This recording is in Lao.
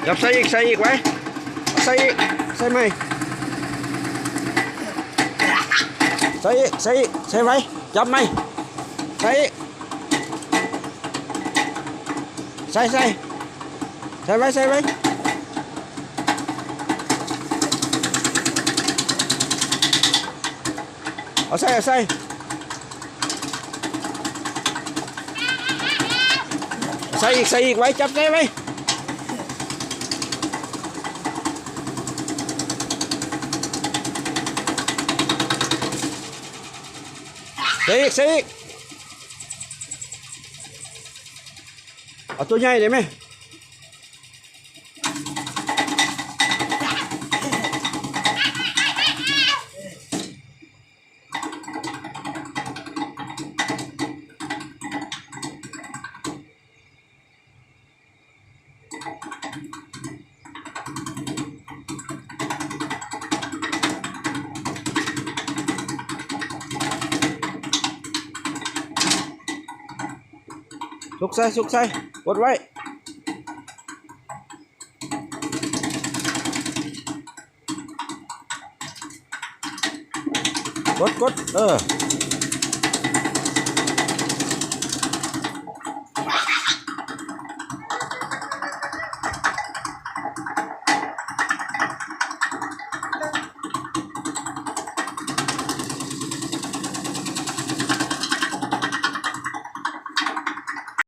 ຈັບໃສ່ອີກ ໃສ່ອີກໄວ້ ໃສ່ອີກ ໃສ່ໃໝ່ ໃສ່ອີກ ໃສ່ອີກ ໃສ່ໄວ້ ຈັບໃໝ່ ໃສ່ອີກ ໃສ່ ໃສ່ ໃສ່ໄວ້ ໃສ່ໄວ້ ເອົາໃສ່ ເອົາໃສ່ ໃສ່ອີກ ໃສ່ອີກ ໄວ້ ຈັບໃສ່ໄວ້ ໃສ່ອີກ ໃສ່ອີກ ເອົາຕົວໃຫຍ່ໄດ້ໄໝ? ສຸກໃສ່ ສຸກໃສ່ ກົດໄວ້ ກົດ ກົດ ເອີ.